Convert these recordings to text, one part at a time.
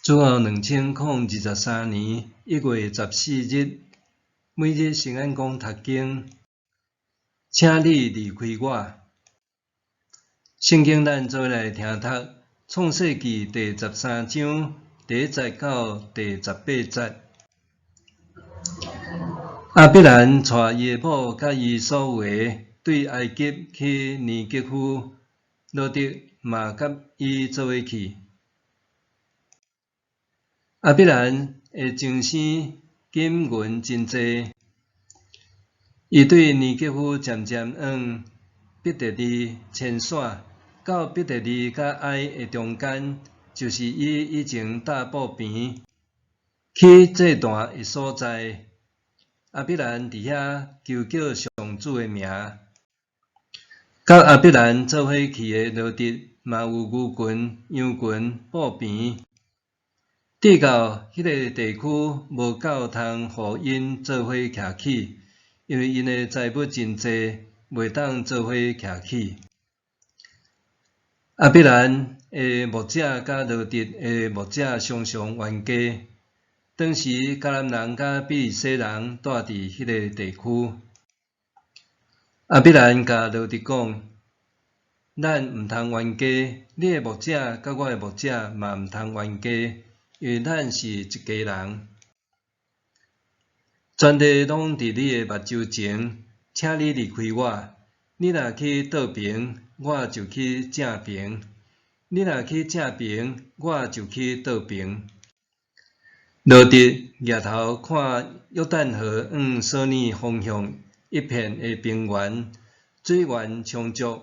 主後2023年1月14日，每日聖安講讀經，請你離開我。聖經咱做伙來聽讀創世記第十三章第一節到第十八節。亞伯蘭帶伊的某佮伊所有的，對埃及去尼革夫，羅得嘛佮伊做伙去。亞伯蘭的終生金銀真濟，伊對尼革夫漸漸往伯特利遷徙，到伯特利佮埃的中間，就是伊以前搭布棚起祭壇的所在。亞伯蘭佇遐求叫上主的名。佮亞伯蘭做伙去的羅得嘛有牛群、羊群、布棚。直到彼个地區無夠通予𪜶做伙徛起，因為𪜶的財物真濟，袂當做伙徛起。亞伯蘭的牧者佮羅得的牧者常常冤家。當時迦南人佮比利洗人住佇彼个地區。亞伯蘭共羅得講：咱毋通冤家，你的牧者佮我的牧者嘛毋通冤家。因為咱是一家人，全地攏佇你的目睭前，請你離開我。你若去倒爿，我就去正爿；你若去正爿，我就去倒爿。羅得舉頭看約旦河往索爾方向一片的平原，水源充足。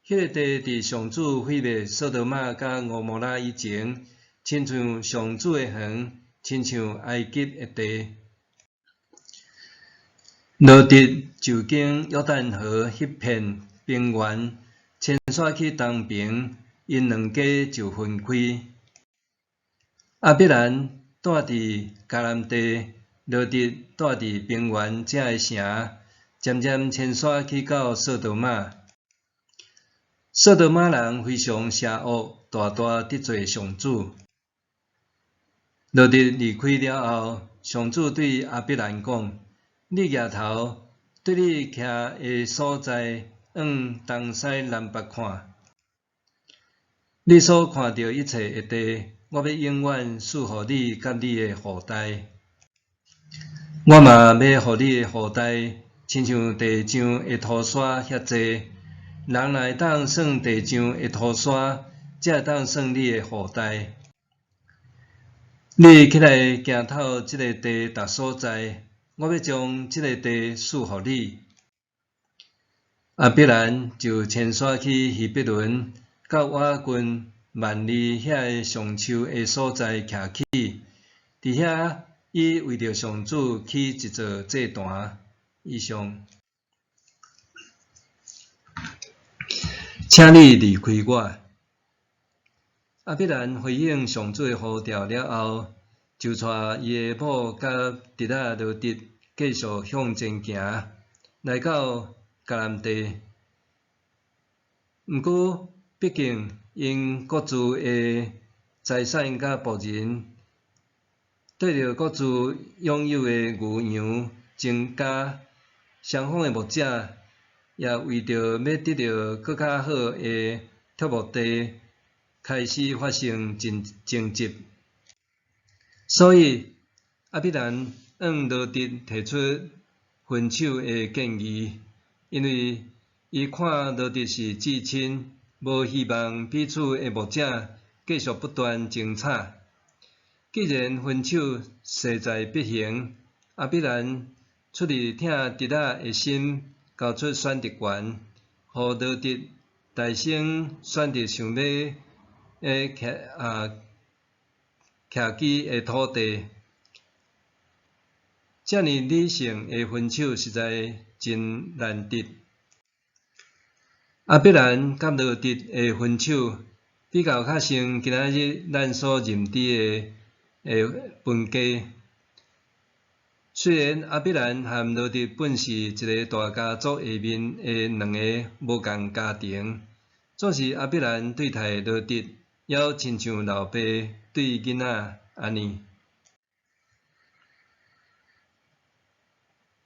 彼个地佇上主毀滅索多瑪佮蛾摩拉以前，親像上主的園，親像埃及的地。羅得就經約旦河彼片平原，遷徙去東爿，𪜶兩家就分開。亞伯蘭住佇迦南地，羅得住佇平原遮的城，漸漸遷徙去到索多瑪。索多瑪人非常邪惡，大大得罪上主。羅得離開了後，上主對亞伯蘭講：你舉頭對你徛的所在往東西南北看，你所看著一切的地，我欲永遠賜予你佮你的後代。我嘛欲予你的後代，親像地上的塗沙遐濟。人若會當算地上的塗沙，才會當算你的後代。你起來行透這个地逐所在，我欲將這个地賜予你。亞伯蘭就遷徙去希伯崙，到倚近幔利遐个橡樹的所在徛起，佇遐伊為著上主起一座祭壇。以上，請你離開我。亞伯蘭回應上主的呼召了後，就帶伊的某佮侄仔羅得繼續向前行，來到迦南地。毋過，畢竟𪜶各自的財產佮僕人，綴著各自擁有的牛羊增加，雙方的牧者也為著欲得著閣較好的畜牧地，開始發生爭爭執。所以，亞伯蘭向羅得提出分手的建議，因為伊看羅得是至親，無希望彼此的牧者繼續不斷爭吵。既然分手勢在必行，亞伯蘭出於疼侄仔的心，交出選擇權，予羅得大聲選擇想欲徛啊徛居的土地。遮爾理性的分手實在真難得。亞伯蘭佮羅得的分手，比較較像今仔日咱所認知的分家。雖然亞伯蘭和羅得本是一个大家族下面的兩个無仝家庭，總是亞伯蘭對待羅得，猶親像老爸對囡仔。按呢。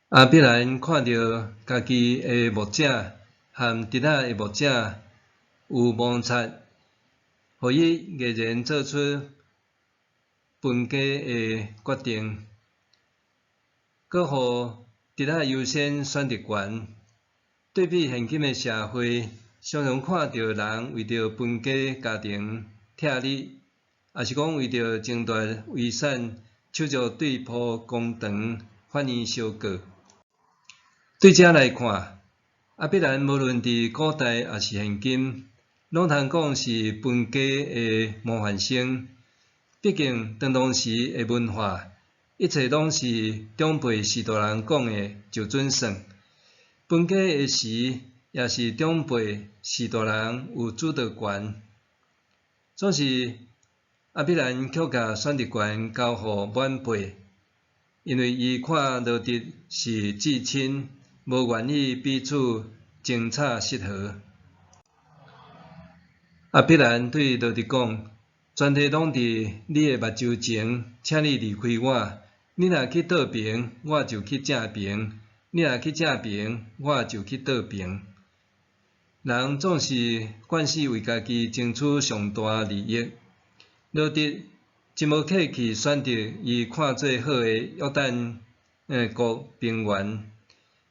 亚伯兰看著家己的牧者和侄仔的牧者有摩擦，予伊毅然做出分家的决定，閣予侄仔優先選擇權。對比現今的社會，常常看著人為著分家家庭拆離，抑是講為著爭奪遺產，手足對簿公堂，法院相告。對這來看，亞伯蘭無論佇古代抑是現今，攏通講是分家的模範生。畢竟當當時的文化，一切攏是長輩序大人講的就準算。分家的時，也是長輩序大人有主導權。總是亞伯蘭卻共選擇權交予晚輩，因為伊看羅得是至親，無願意彼此爭吵失和。亞伯蘭對羅得講：全體攏佇你的目睭前，請你離開我。你若去倒爿，我就去正爿；你若去正爿，我就去倒爿。人總是慣勢為家己爭取上大利益。羅得真無客氣，選擇伊看做好的約旦谷平原，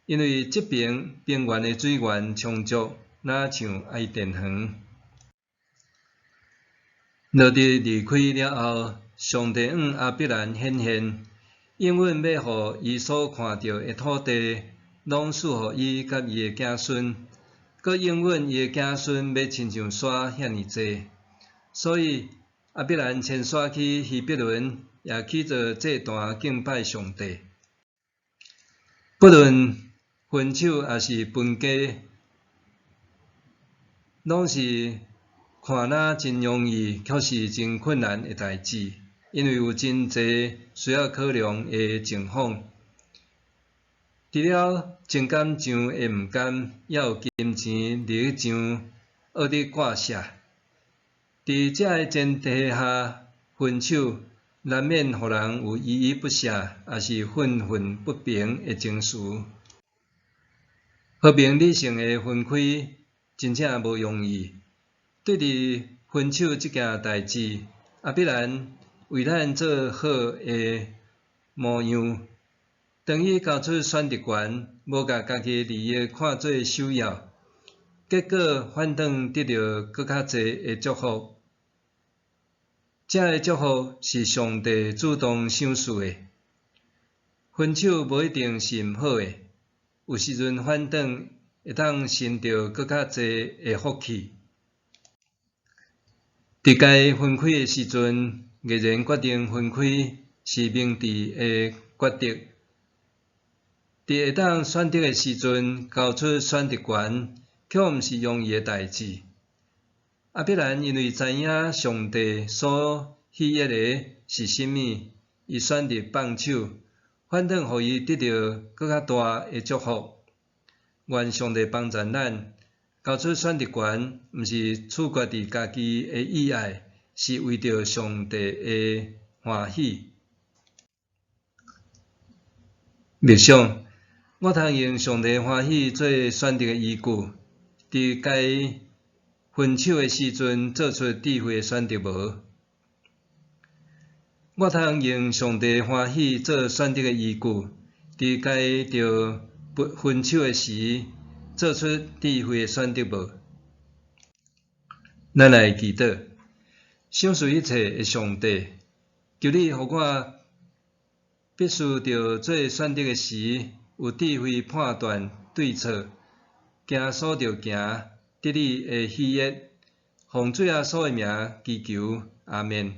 因為這爿平原的水源充足，若像伊甸園。羅得離開了後，上帝向亞伯蘭顯現，應允欲予伊所看著的土地，攏賜予伊佮伊的子孫，閣應允伊的子孫欲親像沙遐爾濟。所以亞伯蘭遷徙去希伯崙，也起做祭壇敬拜上帝。不論分手抑是分家，攏是看若真容易，卻是真困難的代誌，因為有真濟需要考量的情況。除了情感上的毋甘，也有金錢利益上惡得割捨。佇這个前提下，分手難免予人有依依不捨，抑是憤憤不平的情緒。和平理性的分開，真正無容易。對佇分手這件代誌，亞伯蘭為咱做好的模樣。當伊交出選擇權，無共家己利益看做首要，結果反轉得著閣較濟的祝福。這个祝福是上帝主動賞賜的。分手無一定是毋好的，有時陣反轉會當生著閣較濟的福氣。佇該分開的時陣，毅然決定分開是明智的抉擇。佇會當選擇的時陣，交出選擇權，卻毋是容易的代誌。亞伯蘭因為知影上帝所喜悅的是啥物，伊選擇放手，反轉予伊得著閣較大的祝福。願上帝幫助咱，交出選擇權，毋是取決佇家己的意愛，是為著上帝的歡喜。默想，我通用上帝歡喜做選擇的依據，佇該分手的時陣做出智慧的選擇無？我通用上帝歡喜做選擇的依據，佇該著分手的時做出智慧的選擇無？咱來祈禱，賞賜一切的上帝，求你予我必須著做選擇的時，有智慧判斷對錯，行所著行，得你的喜悅。奉主耶穌的名祈求，阿們。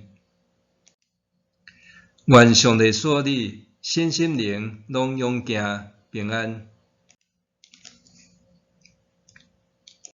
願上帝賜予你身心靈攏勇健平安。